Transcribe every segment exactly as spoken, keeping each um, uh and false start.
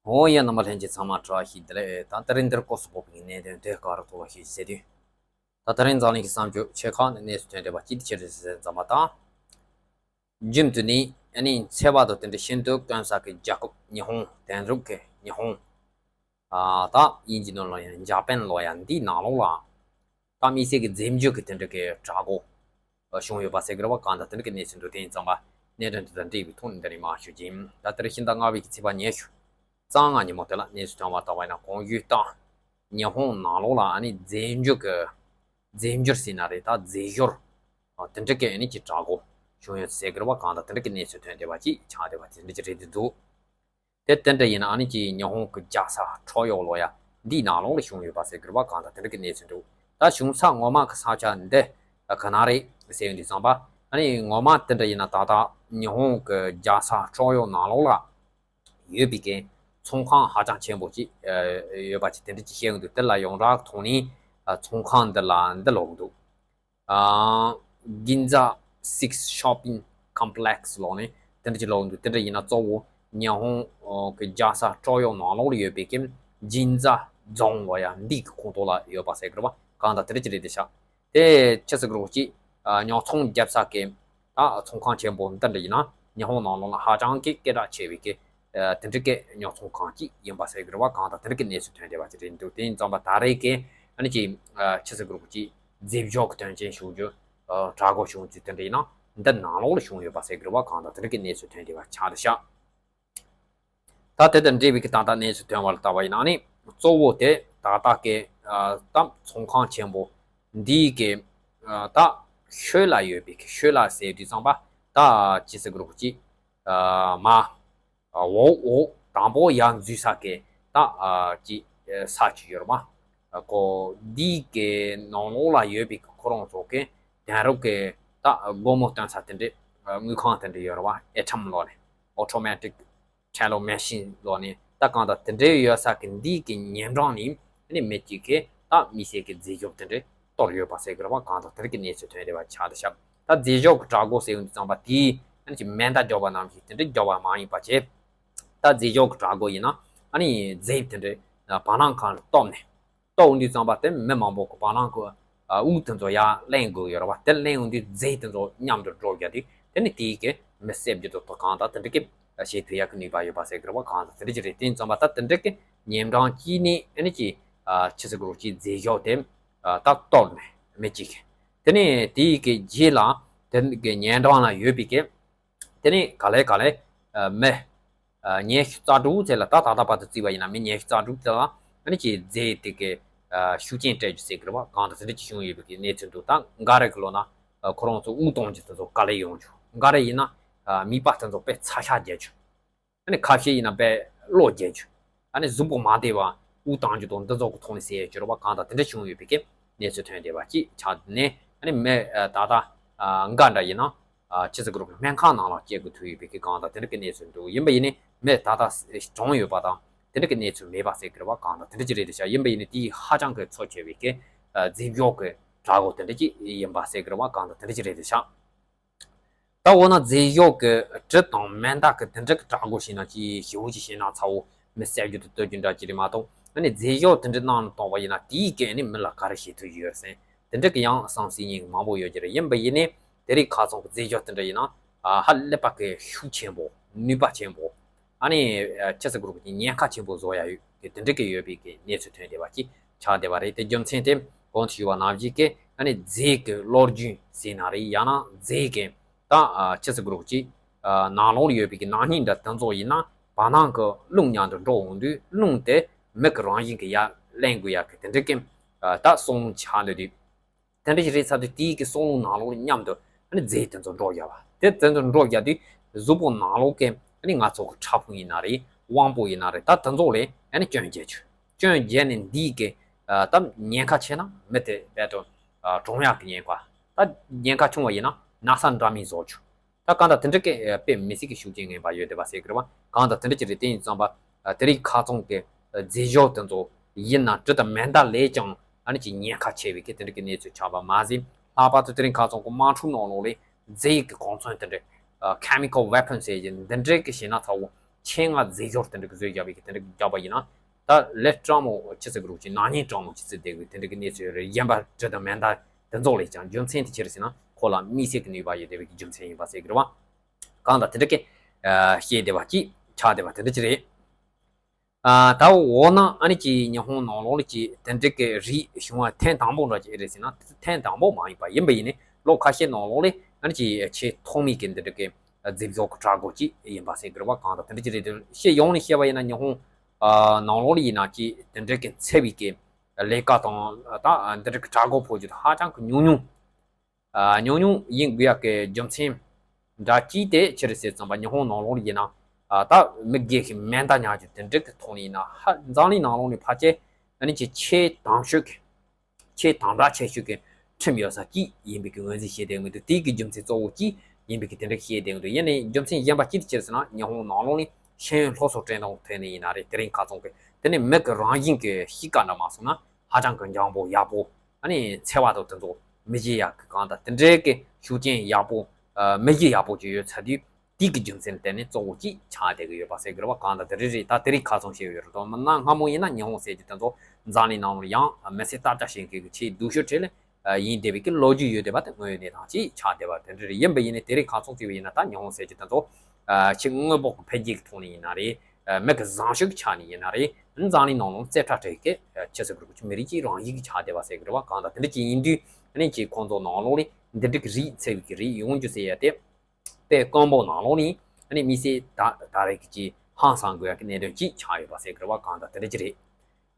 འོ་ཡ། རྣམ་པ་ལྷན་རྒྱས་ཚང་མ་བཀྲ་ཤིས་བདེ་ལེགས། ད་དེ་རིང་འདིར་སྐོར་སུ་ཕོག་པའི་གནད་དོན་དེ་ག་རུ་ཐུག་པ་ཞིག་ཟེར་དུས། ད་དེ་རིང་འཛམ་གླིང་གི་བསམ་སྤྱོད་ཆེ་ཁག་ནས་གནས་སུ་ཐོན་བསྡད་པ་ཅིག་དེ་ཅི་རེད་ཟེར་མཚམས་པ་དང་། རྒྱུན་དུ་ནི་ཨ་ནི་ཚེ་བར་དུ་དེ་འདྲ་ཤིན་ཏུ་དཀོན་ས་གི་རྒྱལ་ཁབ་ཉི་ཧོང་དེང་རབས་ཀྱི་ཉི་ཧོང་། ཨ་ད་དབྱིན་ཇི་ནང་ལ་ཡང་འཇར་པན་ལོ་ཡང་འདིའི་ནང་ལོགས་ལ། ད་དམིགས་བསལ་གྱི་རྫས་འགྱུར་གྱི་དེ་འདྲ་གི་དྲག་པོ་བྱུང་ཡོད་པ་ཟེར་གི་རེད་བ། གང་ལྟར་དེ་འདྲ་གི་གནས་ཚུལ་འདུག་དེ་ཡིན་ཙང་བ་གནད་དོན་དེ་དང་འབྲེལ་བའི་ཐོག་ནས་འདི་ནས་མར་ཞུ་རྒྱུ་ཡིན། ད་ལྟར་ཕྱི་ཟླ་ལྔ་པའི་གི་ཚེས་པ་ཉི་ཤུ་རྩ་ལྔ་ཉིན་མོ་དེ་ལ་གནས་ཚུལ་ཐོན་པ་ལྟ་བ་ཡིན་ན། གོང་ཞུས་ལྟར་ཉི་ཧོང་ནང་ལོགས་ལ་ཨ་ནི་རྫས་འགྱུར་གྱི་རྫས་འགྱུར་ཟེར་ན་རེད། ད་རྫས་སྦྱོར་དེ་འདྲ་གི་ཨ་ནི་ཅིག་དྲག་པོ་བྱུང་ཡོད་ཟེར་གི་རེད་བ། གང་ལྟར་དེ་འདྲ་གི་གནས་ཚུལ་ཐོན་བསྡད་པ་ཅིག་ཆགས་བསྡད་པ་དེ་འདྲ་ཅིག་རེད་འདུག་དེ་དེ་འདྲ་ཡིན་ན་ཨ་ནི་ཅིག་ཉི་ཧོང་གི་རྒྱལ་ས་ཁྲོ་ཡོ་ལོ་ཡ་འདིའི་ནང་ལོགས་ལ་བྱུང་ཡོད་པ་ཟེར་གི་རེད་བ། གང་ལྟར་དེ་འདྲ་གི་གནས་ཚུལ་འདུག་ད་བྱུང་ས་ངོ་མ་གི་ས་ཆ་འདི་ག་ན་རེད་ཟེར་ཡོང་དུས་ཙམ་པ། ཨ་ནི་ངོ་མ་དེ་འདྲ་ཡིན་ན་ད་ལྟ་ཉི་ཧོང་གི་རྒྱལ་ས་ཁྲོ་ཡོ་ནང་ལོགས་ལ་ཡོད་པའི་གི་ཚོང་ཁང་ཧ་ཅང་ཆེན་པོ་ཅིག་ཡོད་པ་ཅིག་དེ་འདྲ་ཅིག་བཤད་ཡོང་དུས། དེ་ལ་ཡོངས་གྲགས་ཐོག་ནས་ཚོང་ཁང་འདི་ལ་འདི་ལབ་ཀྱི་འདུག་ཨ། Ginza Six Shopping Complex ལབ་ནས་དེ་འདྲ་ཅིག་ལབ་འདུག་དེ་འདྲ་ཡིན་ན་གཙོ་བོ་ཉི་ཧོང་གི་རྒྱལ་ས་ཁྲོ་ཡོ་ནང་ལོགས་ལ་ཡོད་པའི་གི་ཇིན་ཛ་རྫོང་ལབ་ཡ་འདི་གི་ཁོངས་གཏོགས་ལ་ཡོད་པ་ཟེར་གི་རེད་བ། གང་ལྟར་དེ་འདྲ་ཅིག་རེད་དེ་ཤག་དེ་ཆི་ཟེར་གི་རེད་ཅིག་ཉོ་ཚོང་རྒྱབ་ས་གི་ད་ཚོང་ཁང་ཆེན་པོ་འདི་འདྲ་ཡིན་ན་ཉི་ཧོང་ནང་ལོགས་ལ་ཧ་ཅང་གི་སྐད་གྲགས་ཆེ་བའི་གི་དེ་འདྲ་གི་ཉོ་ཚོང་ཁང་ཅིག་ཡིན་པ་ཟེར་གི་རེད་བ། གང་ལྟར་དེ་འདྲ་གི་གནས་ཚུལ་ཐོན་བསྡད་པ་ཅིག་རེད་འདུག་དེ་ཡིན་ཙང་བ་ད་རེས་ཀྱི་ཨ་ནི་ཅིག་ཆི་ཟེར་གི་རེད་ཅིག་རྫས་སྦྱོར་གྱི་དོན་རྐྱེན་ཞུ་རྒྱུ་དྲག་པོ་བྱུང་རྒྱུ་དེ་འདྲ་ཡིན་ན་འདི་ནང་ལོགས་ལ་བྱུང་ཡོད་པ་ཟེར་གི་རེད་བ། གང་ལྟར་དེ་འདྲ་གི་གནས་ཚུལ་ཐོན་བསྡད་པ་ཆགས་བསྡད་ཤག་ད་དེ་དང་འབྲེལ་བའི་གི་ད་ལྟ་གནས་ཚུལ་ཐོན་པ་ལ་ལྟ་བ་ཡིན་ན་ནི་གཙོ་བོ་དེ་ད་ལྟ་གི་ད་ཚོང་ཁང་ཆེན་པོ་འདིའི་གི་ད་ཤོད་ལ་ཡོད་པའི་གི་ཤོད་ལ་ཟེར་དུས་ཙམ་པ་ད་ཅི་ཟེར་གི་རེད་ཅིག་མ། འོག་འོག་དང་པོ་ཡར་འཛུལ་ས་གི་ད་ཅི་ས་ཅིག་ཡོད་རེད་མ། ཀོ་འདི་གི་ནང་ལོགས་ལ་ཡོད་པའི་ཁོ་རང་ཚོ་གི་དེང་རབས་ཀྱི་ད་སྒོར་མོ་སྟོན་ས་དེ་འདྲས་དངུལ་ཁང་དེ་འདྲས་ཡོད་རེད་བ། ཨེ་ཊི་ཨེམ་ལབ་ནས་ཨོ་ཊོ་མེ་ཊིག་ཊེ་ལར་མེ་ཤིན་ལབ་ནས་ད་གང་ལྟར་དེ་འདྲས་ཡོད་ས་གི་འདི་གི་ཉེ་འགྲམ་ནས་ནི་མི་གཅིག་གིས་ད་མི་སེར་གྱི་རྫས་སྦྱོར་དེ་འདྲས་གཏོར་ཡོད་པ་ཟེར་གི་རེད་བ། གང་ལྟར་དེ་འདྲས་ཀྱི་གནས་ཚུལ་ཐོན་བསྡད་པ་ཆགས་བསྡད་ཤག་ད་རྫས་སྦྱོར་གྱི་དྲག་པོ་ཟེར་ཡོང་དུས་ཙམ་པ་དེའི་ཨ་ནི་ཅིག་མེ་མདའ་རྒྱག་པ་ནང་བཞིན་དེ་འདྲས་རྒྱག་པ་མ་ཡིན་པ་བྱས། ད་རྫས་སྦྱོར་གྱི་དྲག་པོ་ཡིན་ན་ཨ་ནི་རྫས་དེ་འདྲས་བ་ལང་ཁང་ལ་གཏོར་ནས། གཏོར་འོང་དུས་ཙམ་པ་དེ་མི་མང་པོ་གི་བ་ལང་གི་དབུགས་དེ་ཚོ་ཡར་ལེན་དགོས་ཡོད་རེད་བ། དེ་ལེན་འོང་དུས་རྫས་དེ་ཚོ་མཉམ་དུ་འགྲོ་རྒྱུ་དེ་དེ་ནི་དེའི་གི་མི་བསད་རྒྱུ་དེ་ཚོ་གང་ལྟར་དེ་འདྲ་གི་བྱེད་ཐུབ་ཡག་གི་ནུས་པ་ཡོད་པ་ཟེར་གི་རེད་བ། གང་ལྟར་དེ་འདྲ་ཅིག་རེད། དེ་ཡིན་ཙམ་པ་ད་དེ་འདྲ་གི་ཉེ་འགྲམ་གཅིག་ནས་ཨ་ནི་ཅིག་ཆི་ཟེར་གི་རེད་ཅིག་རྫས་སྦྱོར་དེ་ད་གཏོར་ནས་མི་གཅིག་གིས། དེ་ནས་དེའི་གི་རྗེས་ལ་དེ་གི་ཉེ་འགྲམ་ལ་ཡོད་པའི་གི་དེ་ནས་ག་ལེ་ག་ལེ་མི་ཉི་ཤུ་རྩ་དྲུག་ཙམ་ལ་ད་ད་ལྟ་བར་དུ་བརྩིས་པ་ཡིན་ན་མི་ཉི་ཤུ་རྩ་དྲུག་ཙམ་ལ་ཨ་ནི་ཅིག་རྫས་དེ་གི་ཤུགས་རྐྱེན་སྤྲད་རྒྱུ་ཟེར་གི་རེད་བ། གང་ལྟར་དེ་འདྲ་ཅིག་བྱུང་ཡོད་པའི་གི་གནས་ཚུལ་འདུག་ད་འགའ་རེ་གི་ལོ་ན་ཁོ་རང་ཚོ་དབུགས་གཏོང་རྒྱུ་དེ་ཚོ་དཀའ་ལས་ཡོང་བྱུང་། འགའ་རེ་ཡིན་ན་མིད་པ་དེ་ཚོ་དཔེ་ཚ་ཤ་རྒྱག་བྱུང་། ཨ་ནི་ཁ་ཤས་ཡིན་ན་དཔེ་གློ་རྒྱག་རྒྱུ། ཨ་ནི་གཟུགས་པོ་མ་བདེ་བ་དབུགས་གཏོང་རྒྱུ་དང་འདི་ཚོ་གི་ཐོག་ནས་ཟེར་ཡོད་རྒྱུ་རེད་བ། གང་ལྟར་དེ་འདྲ་བྱུང་ཡོད་པའི་གི་གནས་ཚུལ་ཐོན་བསྡད་པ་ཅིག་ཆགས་ནས། ཨ་ནི་མི་ད་ལྟ་འགའ་འདྲ་ཡིན་ན་ཆི་ཟེར་གི་རེད་སྨན་ཁང་ནང་ལ་སྐྱེལ་དགོས་ཐུག་ཡོད་པའི་གི་གང་ལྟར་དེ་འདྲ་གི་གནས་ཚུལ་འདུག་ཡིན་པ་ཡིན་ནའི་མི་ད་ལྟ་གྲོངས་ཡོད་པ་དང་དེ་འདྲ་གི་གནས་ཚུལ་མེད་པ་ཟེར་གི་རེད་བ། གང་ལྟར་དེ་འདྲ་ཅིག་རེད་དེ་ཤག་ཡིན་པ་ཡིན་ནའི་དེའི་ཧ་ཅང་གི་འཚོ་ཆེ་བའི་གི་རྫས་སྦྱོར་གི་དྲག་པོ་དེ་འདྲ་ཅིག་ཡིན་པ་ཟེར་གི་རེད་བ། གང་ལྟར་དེ་འདྲ་ཅིག་རེད་དེ་ཤག་ད་འོ་ན་རྫས་སྦྱོར་གྱི་གྲི་དང་མེ་མདའ་གི་དེ་འདྲ་གི་དྲག་པོ་ཞིག་ན་ཅིག་ཞེ་པོ་ཅིག་བྱས་ན་ཚ་བོ་མི་བསད་རྒྱུ་དང་གཏོར་རྒྱུ་འདྲ་ཅིག་རེད་མ་གཏོགས། ཨ་ནི་རྫས་སྦྱོར་དེ་འདྲ་གནང་ནས་གཏོང་བ་ཡིན་ན་དེའི་གི་ཨ་ནི་མི་ལ་ག་རེ་བྱེད་ཐུབ་ཡོད་ཟེར་དེ་འདྲ་གི་ཡང་བསམ་སྲིད་མཁན་མང་པོ་ཡོད་ཀྱི་རེད། ཡིན་པ་ཡིན་ནའི་དེ་རིང་ཁ་སང་གི་རྫས་སྦྱོར་དེ་འདྲ་ཡིན་ན་ཧ་ལས་པ་གི་ཤུགས་ཆེན་པོ་ནུས་པ་ཆེན་པོ་ཨ་ནི་ཆི་ཟེར་གི་རེད་ཉེན་ཁ་ཆེན་པོ་བཟོ་ཡ་ཡོད། དེ་དེ་འདྲ་གི་ཡོད་པའི་གི་གནས་ཚུལ་ཐོན་བསྡད་པ་ཅིག་ཆགས་བསྡད་པ་རེད། དེ་རྒྱུ་མཚན་དེ་གོང་དུ་ཞུས་པ་ནང་བཞིན་གི་ཨ་ནི་རྫས་ཀྱི་གློག་རྒྱུན་ཟེར་ན་རེད། ཡང་ན་རྫས་ཀྱི་ད་ཆི་ཟེར་གི་རེད་ཅིག་ནང་ལོགས་ལ་ཡོད་པའི་གི་ནག་ཉེས་འདྲ་དེ་ཚོ་ཡིན་ན་བར་སྣང་གི་རླུང་མཉམ་དུ་འགྲོ་འོང་དུས་རླུང་དེ་མི་གི་རང་བཞིན་གི་ཡར་ལེན་དགོས་ཡ་གི་དེ་འདྲ་གི་ད་བསམ་བློ་ཆགས་འདུག་དུས། དེ་འདྲ་ཞིག་རེད་ཚར་དུས་དེའི་གི་བསམ་བློ་ནང་ལོགས་མཉམ་དུ་ཨ་ནི་རྫས་དེ་ཚོ་འགྲོ་བཞག་པ། དེ་དེ་ཚོ་འགྲོ་བཞག་དུས་གཟུགས་པོ་ནང་ལོགས་ཀྱི་ཨ་ནི་ང་ཚོ་གི་ཕྲ་ཕུང་ཡིན་ན་རེད། དབང་པོ་ཡིན་ན་རེད། ད་དེ་ཚོ་ལ་ཨ་ནི་སྐྱོན་བརྒྱབ་བྱུང་། སྐྱོན་བརྒྱབ་ནས་འདིའི་གི་ད་ཉེན་ཁ་ཆེ་ན་མི་དེ་རྦད་དེ་གྲོངས་ཡག་གི་ཉེན་ཁ། ད་ཉེན་ཁ་ཆུང་བ་ཡིན་ན་ན་ཚ་འདྲ་མིན་བཟོ་བྱུང་། ད་གང་ལྟར་དེ་འདྲ་གི་དཔེ་མི་སྲིད་ཀྱི་ཤུགས་རྐྱེན་ངན་པ་ཡོད་བསྡད་པ་ཟེར་གི་རེད་བ། གང་ལྟར་དེ་འདྲ་ཅིག་རེད། དེ་ཡིན་ཙང་པ་དེ་རིང་ཁ་སང་གི་རྫས་སྦྱོར་དེ་ཚོ་ཡིན་ན་གྲི་དང་མེ་མདའ་ལས་ཀྱང་ཨ་ནི་ཅིག་ཉེན་ཁ་ཆེ་བའི་གི་དེ་འདྲ་གི་གནས་ཚུལ་ཆགས་པ་མ་ཟད། ལྷག་པར་དུ་དེ་རིང་ཁ་སང་གི་དམག་འཁྲུག་ནང་ལོགས་ལ་རྫས་ཀྱི་གོ་མཚོན་དེ་འདྲ་chemical weapon ཟེར་གྱི་འདི་འདྲ་གི་བྱས་ན་ཚ་བོ་ ཆེད་མངགས་རྫས་སྦྱོར་དེ་འདྲ་གི་བཟོས་བཞག་པའི་གི་དེ་འདྲ་གི་བཞག་པ་ཡིན་ན། ད་ལས་སྤྲང་མོ་ཅི་ཟེར་གི་རུ་ཅིག་ནག་ཉེས་སྤྲང་མོ་ཅི་ཟེར་བསྡད་གི་དེ་འདྲ་གི་གནས་ཚུལ་རེད། གཞན་པ་དྲི་དང་མེ་མདའ་དེ་ཚོ་ལས་ཀྱང་རྒྱུ་མཚན་དེ་ཅི་རེད་ཟེར་ན། ཁོ་ལ་དམིགས་བསལ་གྱི་ནུས་པ་ཡོད་བསྡད་པའི་གི་རྒྱུ་མཚན་ཡིན་པ་ཟེར་གི་རེད་བ། གང་ལྟར་དེ་འདྲ་གི་བཤད་བསྡད་པ་ཅིག་ཆགས་བསྡད་པ་དེ་འདྲ་ཅིག་རེད། ཨ། ད་འོ་ན་ཨ་ནི་ཅིག་ཉི་ཧོང་ནང་ལོགས་ལ་ཅིག་དེ་འདྲ་གི་རིགས་བྱུང་བ་ཐེངས་དང་པོ་འདྲ་ཅིག་རེད་ཟེར་ན། ཐེངས་དང་པོ་མ་ཡིན་པ་ཡིན་པ་ཡིན་ནའི་ལོ་ཁ་ཤས་ནང་ལོགས་ལ་ཨ་ནི་ཅིག་ཆེས་ཐོག་མའི་གི་འདི་འདྲ་གི་རྫས་སྦྱོར་གྱི་དྲག་རྒོལ་ཅིག་ཡིན་པ་ཟེར་གི་རེད་བ། གང་ལྟར་དེ་འདྲ་ཅིག་རེད་འདུག། ཤེས་ཡོངས་ནས་བཤད་པ་ཡིན་ན་ཉི་ཧོང་ཨ་ནང་ལོགས་ལ་ཡིན་ན་ཅིག་དེ་འདྲ་གི་འཚེ་བའི་གི་ལས་ཀ་དང་ད་འདི་འདྲ་གི་དྲག་རྒོལ་ཕོག་རྒྱུ་དེ་ཧ་ཅང་གི་ཉུང་ཉུང་། ཨ། ཉུང་ཉུང་ཡིན་དགོས་ཡག་གི་རྒྱུ་མཚན་འདྲ་ཅིག་དེ་ཅི་རེད་ཟེར་ཙམ་པ། ཉི་ཧོང་ནང་ལོགས་ལ་ཡིན་ན། ཨ། ད་མི་སྒེར་གྱི་མེ་མདའ་ཉར་རྒྱུ་དེ་འདྲ་གི་ཐོག་ནས་ཡིན་ན། ཧ། འཛམ་གླིང་ནང་ལོགས་ནས་ཕལ་ཆེར་ཨ་ནི་ཅིག་ཆེས་དྭངས་ཤོས་ཀྱི་ཆེས་དམ་དྲག་ཆེ་ཤོས་ཀྱི་ཁྲིམས་ཡོད་ས་ཅིག་ཡིན་པའི་གི་ངོས་འཛིན་བྱེད་བསྡད་ཡོད་འདུག། དེའི་གི་རྒྱུ་མཚན་གཙོ་བོ་ཅིག་ཡིན་པའི་གི་དེ་འདྲ་བཤད་བསྡད་ཡོད་འདུག། ཡིན་ནའི་རྒྱུ་མཚན་གཞན་པ་ཅི་རེད་ཟེར་ན། ཉི་ཧོང་ནང་ལོགས་ནས་ཤེས་ཡོན་སློབ་གསོ་སྤྲད་སྟངས་ཐད་ནས་ཡིན་ན་རེད། དེ་རིང་ཁ་སང་གི་དེ་ནས་མི་གི་རང་བཞིན་གྱི་གཤིས་ཀ་འདྲ་མ་སོང་ན་ཧ་ཅང་གི་འཇམ་པོ་ཡག་པོ། ཨ་ནི་འཚེ་བ་དང་དེ་ཚོ་མི་བྱེད་ཡག་གི་གང་ལྟར་དེ་འདྲའི་གི་ཤུགས་རྐྱེན་ཡག་པོ། ཨ། མི་གཤིས་ཡག་པོ་ཅིག་ཡོད་ཚར་དུས། དེའི་གི་རྒྱུ་མཚན་དེ་ནི་གཙོ་བོ་ཅིག་ཆགས་བསྡད་གི་ཡོད་པ་ཟེར་གི་རེད་བ། གང་ལྟར་དེ་རིགས་རེད། ད་དེ་རིང་ཁ་སང་བཤད་ཡོད་རེད་དོ། མིན་ན་སྔ་མོ་ཡིན་ན་ཉི་ཧོང་ཟེར་རྒྱུ་དེ་ཚོ་འཛམ་གླིང་ནང་ལ་ཡང་མི་སེར་སྟབས་ཆག་བྱེད་མཁན་གྱི་ཆེས་སྡུག་ཤོས་གྲས་ལ་ཡིན་བསྡད་པའི་གི་ལོ་རྒྱུས་ཡོད་བསྡད་པ་དེ་དངོས་ཡོད་གནས་སྟངས་ཅིག་ཆགས་བསྡད་པ་དེ་འདྲ་རེད། ཡིན་པ་ཡིན་ནའི་དེ་རིང་ཁ་སང་བརྩིས་པ་ཡིན་ན་ད་ཉི་ཧོང་ཟེར་རྒྱུ་དེ་ཚོ་ཆེས་དངོས་པོ་གི་འཕེལ་རྒྱས་ཀྱི་ཐོག་ནས་ཡིན་ན་རེད། མི་གི་བཟང་སྤྱོད་ཀྱི་ཆ་ནས་ཡིན་ན་རེད། འཛམ་གླིང་ནང་ལ་རྩེ་གྲ་སྤྲད་མཁན་ཆེ་ས་གི་རུ་ཆུ་མི་རིགས་ཀྱི་རང་བཞིན་གྱི་ཆགས་བསྡད་པ་ཟེར་གི་རེད་བ། གང་ལྟར་དེ་འདྲ་ཅིག་ཡིན་དུས་ཨ་ནི་ཅིག་ཁོང་ཚོ་ནང་ལོགས་ལ་འདི་འདྲ་གི་རིགས་འཚེ་བའི་གི་རིགས་ཡོང་རྒྱུ་ཟེར་ཡ་དེ། དཔེ་དཀོན་པོ་ནང་ལོགས་ནས་ཨ་ནི་དམིགས་བསལ་ད་ད་རེས་ཀྱི་ཧང་སང་དགོས་ཡ་གི་གནད་དོན་ཅིག་ཆགས་ཡོད་པ་ཟེར་གི་རེད་བ། གང་ལྟར་དེ་འདྲ་ཅིག་རེད།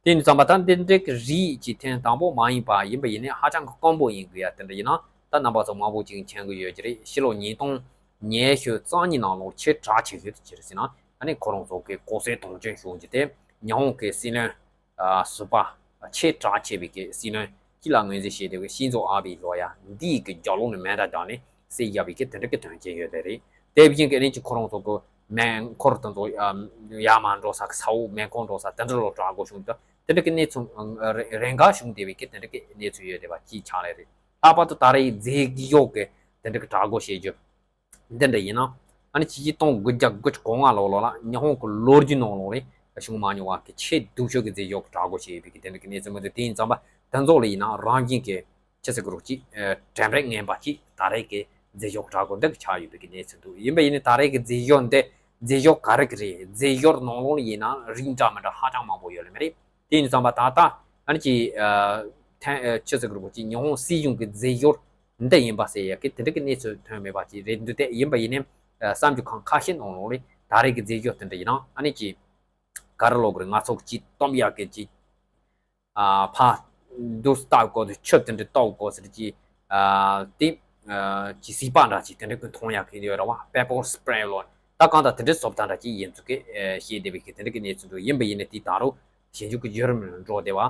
དེ་ཡིན་དུས་ཙམ་པ་ད་འདི་འདྲ་གི་རིགས་ཀྱི་ཐེངས་དང་པོ་མ་ཡིན་པ་ཡིན་པ་ཡིན་ནའི་ཧ་ཅང་གི་དཀོན་པོ་ཡིན་དགོས་ཡ་དེ་འདྲ་ཡིན་ན། ད་རྣམ་པ་ཚོ་མང་པོ་ཅིག་མཁྱེན་གི་ཡོད་ཀྱི་རེད། ཕྱི་ལོ་ཉིས་སྟོང་ཉི་ཤུ་རྩ་གཉིས་ནང་ལོགས་ཆེས་གྲགས་ཆེ་ཤོས་དེ་ཅི་རེད་ཟེར་ན། ཨ་ནི་ཁོ་རང་ཚོ་གི་ལྐོག་ཟ་དོན་རྐྱེན་བྱུང་རྒྱུ་དེ་ཉི་ཧོང་གི་སྲིད་བློན། ཨ། ཟུར་པ་ཆེས་གྲགས་ཆེ་བའི་གི་སྲིད་བློན་སྤྱི་ལ་ངོས་འཛིན་བྱས་བསྡད་པའི་ཤིན་ཛོ་ཨ་བྷེ་ལོ་ཡ་འདིའི་གི་རྒྱབ་ལོགས་ནས་མེ་མདའ་བརྒྱབ་ནས་བསད་བཞག་པའི་གི་དེ་འདྲ་གི་དོན་རྐྱེན་ཡོད་པ་རེད། དེ་བཞིན་གི་ཨ་ནི་ཅིག་ཁོ་རང་ཚོ་གི་མེ་འཁོར་དེ་ཚོ་ཡར་མར་འགྲོ་ས་གི་ས་འོག་མེ་འཁོར་འགྲོ་ས་དེ་འདྲ་ལ་དྲག་རྒོལ་བྱུང་དུས། དེ་འདྲ་གི་གནས་ཚུལ་རེ་རེ་འགའ་བྱུང་བསྡད་པའི་གི་དེ་འདྲ་གི་གནས་ཚུལ་ཡོད་བསྡད་པ་ཅིག་ཆགས་ལེ་རེད། ལྷག་པར་དུ་ད་རེས་རྫས་སྦྱོར་གི་དེ་འདྲ་གི་དྲག་རྒོལ་བྱེད་རྒྱུ། འདི་འདྲ་ཡིན་ན། ཨ་ནི་ཕྱི་ལོ་ཆིག་སྟོང་དགུ་བརྒྱ་དགུ་བཅུ་གོ་ལྔ་ལོ་ལོ་ལ་ཉི་ཧོང་གི་ལོ་རྒྱུས་ནང་ལོགས་ལ་བྱུང་མ་མྱོང་བ་གི་ཆེས་སྡུག་ཤོས་ཀྱི་རྫས་སྦྱོར་གྱི་དྲག་རྒོལ་བྱས་ཡོད་པའི་གི་དེ་འདྲ་གི་གནས་ཚུལ་མི་འདུག། དེ་ཡིན་ཙམ་པ་དེ་ཚོ་ལ་ཡིན་ན་རང་བཞིན་གྱི་ཅི་ཟེར་གི་རུ་ཅིག་དྲན་པ་ངན་པ་ཅིག་ད་རེས་ཀྱི་རྫས་སྦྱོར་གྱི་དྲག་རྒོལ་འདི་གི་ཆགས་ཡོད་པའི་གི་གནས་ཚུལ་འདུག། ཡིན་པ་ཡིན་ནའི་ད་རེས་ཀྱི་རྫས་སྦྱོར་འདི་རྫས་སྦྱོར་ག་རེ་གི་རེད། རྫས་སྦྱོར་ནང་ལོགས་ལ་ཡིན་ན་རིགས་འདྲ་མི་འདྲ་ཧ་ཅང་མང་པོ་ཡོད་ལེ་མ་རེད། དེ་ཡིན་ཙམ་པ་ད་ལྟ་ཨ་ནི་ཅིག་ཨ་ཐེངས་ཨ་ཅི་ཟེར་གི་རུ་ཅིག་ཉི་ཧོང་སྲིད་གཞུང་གི་རྫས་སྦྱོར་འདི་ཡིན་པ་ཟེར་ཡ་གི་དེ་འདྲ་གི་གནས་ཚུལ་ཐོན་མེད་པ་ཅིག་རེད་འདུག། དེ་ཡིན་པ་ཡིན་ནའི་ཨ་གསར་འགྱུར་ཁང་ཁ་ཤས་ནང་ལོགས་ལ་ད་རེས་ཀྱི་རྫས་སྦྱོར་དེ་འདྲ་ཡིན་ན་ཨ་ནི་ཅིག་ག་རེ་ལབ་དགོས་རེད། ང་ཚོ་གི་ཅིག་གཏུམ་ཡ་གི་ཅིག་ཨ་ཕར་འདུག་སྟབས་གོ་དུ་ཆུ་དེ་འདྲ་གཏོར་དགོས་ཟེར་གྱི་ཨ་དེ་ཨ་ཅིག་སྲིད་པ་འདྲ་ཅིག་དེ་འདྲ་གི་མཐོང་ཡག་གི་ཡོད་རེད་བ། པེ་པར་སི་པེ་རེ་ལོ། ད་གང་ལྟར་དེ་འདྲའི་བཟོ་ལྟ་འདྲ་ཅིག་ཡིན་ཚུལ་གི་ཨ་བཤད་བསྡད་པའི་གི་དེ་འདྲ་གི་གནས་ཚུལ་འདུག། ཡིན་པ་ཡིན་ནའི་དེ་ད་རུང་ཞིབ་འཇུག་གི་བརྒྱུད་རིམ་འགྲོ་བསྡད་བ།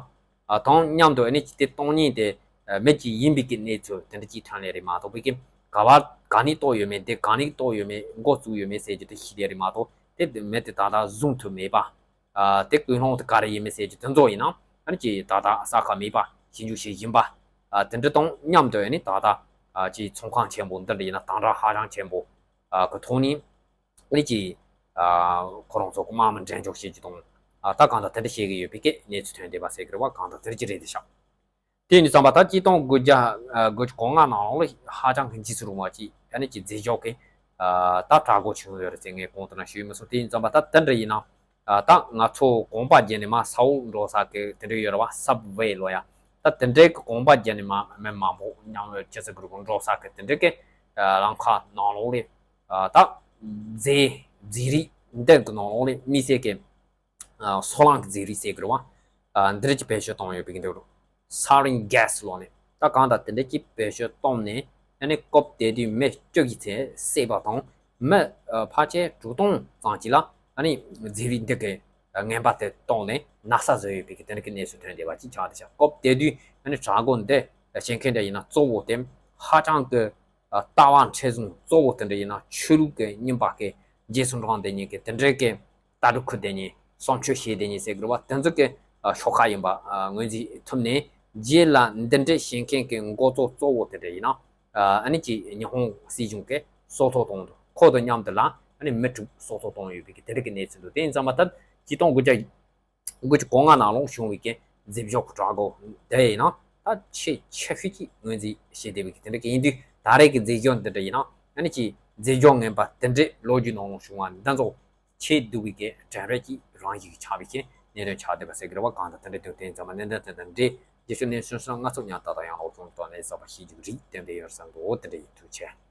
ཨ་དང་མཉམ་དུ་ཨ་ནི་ཅིག་དེ་གཏོང་མཁན་དེ་ཨ་མི་གཅིག་ཡིན་པའི་གི་གནས་ཚུལ་དེ་འདྲ་ཅིག་ཐོན་ལེ་རེད་མ་གཏོགས། པའི་གི་ག་བ་ག་ནས་གཏོར་ཡོད་མེད། དེ་ག་ནས་གཏོར་ཡོད་མེད། འགོ་བཙུགས་ཡོད་མེད་ཟེར་རྒྱུ་དེ་ཤེས་བསྡད་རེད་མ་གཏོགས། དེ་མི་དེ་ད་ལྟ་བཟུང་ཐུབ་མེད་པ། ཨ་དེ་ཀུན་སློང་དེ་ག་རེ་ཡིན་མིན་ཟེར་རྒྱུ་དེ་ཚོ་ཡིན་ན་ཨ་ནི་ཅིག་ད་ལྟ་གསལ་ཁ་མེད་པ་ཞིབ་འཇུག་བྱེད་བཞིན་པ། ཨ་དེ་འདྲ་དང་མཉམ་དུ་ཨ་ནི་ད་ལྟ་ཨ་ཅིག་ཚོང་ཁང་ཆེན་པོ་འདི་འདྲ་ཡིན་ན་དམ་དྲག་ཧ་ཅང་ཆེན་པོ་ཨ་གི་ཐོག་ནས་ཨ་ནི་ཅིག་ཨ་ཁོ་རང་ཚོ་གི་དམག་མི་འགྲེམས་འཇོག་བྱེད་རྒྱུ་དང་། ཨ་ད་གང་ལྟར་དེ་འདྲ་བྱེད་ཀྱི་ཡོད་པའི་གི་གནས་ཚུལ་ཐོན་བསྡད་པ་ཟེར་གི་རེད་བ། གང་ལྟར་དེ་འདྲ་ཅིག་རེད་དེ་ཤག། དེ་ཡིན་དུས་ཙམ་པ་ད་ཆིག་སྟོང་དགུ་བརྒྱ་ཨ་དགུ་བཅུ་གོ་ལྔ་ནང་ལོགས་ལ་ཧ་ཅང་གི་འཇིགས་སུ་རུང་བ་ཅིག་ཨ་ནི་ཅིག་རྫས་སྦྱོར་གི་ཨ་ད་དྲག་རྒོལ་བྱུང་ཡོད་རེད་ཟེར་ངས་གོང་དུ་ནས་ཞུས་མི་སོང་། དེ་ཡིན་ཙམ་པ་ད་དེ་འདྲ་ཡིན་ན་ཨ་ད་ང་ཚོ་གོམ་པ་བརྒྱབ་ནས་མར་ས་འོག་འགྲོ་ས་གི་དེ་འདྲ་ཡོད་རེད་བ། སབ་ཝེ་ལོ་ཡ། ད་དེ་འདྲའི་གི་གོམ་པ་བརྒྱབ་ནས་མར་མི་མང་པོ་མཉམ་ལ་ཅི་ཟེར་གི་རུ་འགྲོ་ས་གི་དེ་འདྲའི་གི་ཨ་ལམ་ཁ་ནང་ལོགས་ལ་ཨ་ད་རྫས་རྫས་རིགས་འདི་གི་ནང་ལོགས་ལ་དམིགས་བསལ་གི་ཨ་སོལ་རླངས་ཀྱི་རྫས་རིགས་ཟེར་གི་རེད་བ། ཨ་འདི་རིགས་ཀྱི་བེད་སྤྱོད་བཏང་ཡོད་པའི་གི་འདུག། སར་ཡིན་གྷེ་སི་ལོ་ནས་ད་གང་ལྟར་དེ་འདྲ་ཅིག་བེད་སྤྱོད་བཏང་ནས་ཨ་ནི་སྐབས་དེ་དུས་མི་བཅུ་གི་ཚེ་བསད་པ་དང་། མི་ཨ་ཕལ་ཆེར་དྲུག་སྟོང་ཙམ་ཅིག་ལ་ཨ་ནི་རྫས་རིགས་འདི་གི་ངན་པ་དེ་བཏང་ནས་ན་ཚ་བཟོས་ཡོད་པའི་གི་དེ་འདྲ་གི་གནས་ཚུལ་ཐོན་བསྡད་པ་ཅིག་ཆགས་བསྡད་ཤག། སྐབས་དེ་དུས་ཨ་ནི་དྲག་རྒོལ་འདི་བྱེད་མཁན་འདྲ་ཡིན་ན་གཙོ་བོ་དེ་ཧ་ཅང་གི་ཨ་ལྟ་བ་མཁྲེགས་བཟུང་གཙོ་བོ་དེ་འདྲ་ཡིན་ན་ཆོས་ལུགས་ཀྱི་རྙིང་པ་གི་རྗེས་སུ་འབྲང་བསྡད་མཁན་གྱི་དེ་འདྲའི་གི་ལྟ་གྲུབ་ཁུར་བསྡད་མཁན། བསམ་སྤྱོད་བྱེད་བསྡད་མཁན་ཟེར་གི་རེད་བ། དེ་ཚོ་གི་ཨ་ཤོག་ཁག་ཡིན་པ་ཨ་ངོས་འཛིན་ཐུབ་ནས། རྗེས་ལ་འདི་འདྲའི་བྱེད་མཁན་གྱི་འགོ་གཙོ་གཙོ་བོ་དེ་འདྲ་ཡིན་ན་ཨ་ཨ་ནི་ཅིག་ཉི་ཧོང་སྲིད་གཞུང་གི་སྲོག་ཐོག་གཏོང་འདུག། ཁོ་དང་མཉམ་དུ་ལ་ ཨ་ནི་མི་དྲུག་སྲོག་ཐོག་བཏང་ཡོད་པའི་གི་དེ་འདྲ་གི་གནས་ཚུལ་འདུག་དེ་ཡིན་ཙང་མ་ཐག་ཆིག་སྟོང་དགུ་བརྒྱ་དགུ་བཅུ་གོ་ལྔ་ནང་ལོགས་བྱུང་བའི་གི་མཛེས་ལྗོངས་ཀྱི་དྲག་རྒོལ་དེ་ཡིན་ན་ད་ཆེས་ཆེ་ཤོས་ཀྱི་ངོས་འཛིན་བྱེད་བསྡད་པའི་གི་དེ་འདྲ་གི་ཡིན་དུས། ད་རེས་ཀྱི་མཛེས་ལྗོངས་འདི་འདྲ་ཡིན་ན་ཨ་ནི་ཅིག་མཛེས་ལྗོངས་ངན་པ་དེ་འདྲའི་ལོ་རྒྱུས་ནང་ལོགས་བྱུང་བ་འདི་ཚོ་ཆེས་སྡུག་པའི་གི་དྲན་རེས་ཀྱི་རང་བཞིན་གྱི་ཆགས་པའི་གི་གནད་དོན་ཆགས་བསྡད་པ་ཟེར་གི་རེད་བ། གང་ལྟར་དེ་འདྲའི་དོན་དེ་ཡིན་ཙང་མ་གནད་དོན་དེ་དང་འབྲེལ་རྒྱུ་ཆོས་གནས་ཚུལ་སོགས་སྣ་ཚོགས་ཉར་ད་ལྟ་ཡང་ལོག་བྱུང་དོན་ནས་གསར་པ་ཞིག་འཇུག་རིགས་དེ་འདྲ་ཡོད་བསམ་འདུག་དེ་འདྲ་ཡིན། ཐུགས་རྗེ་ཆེ།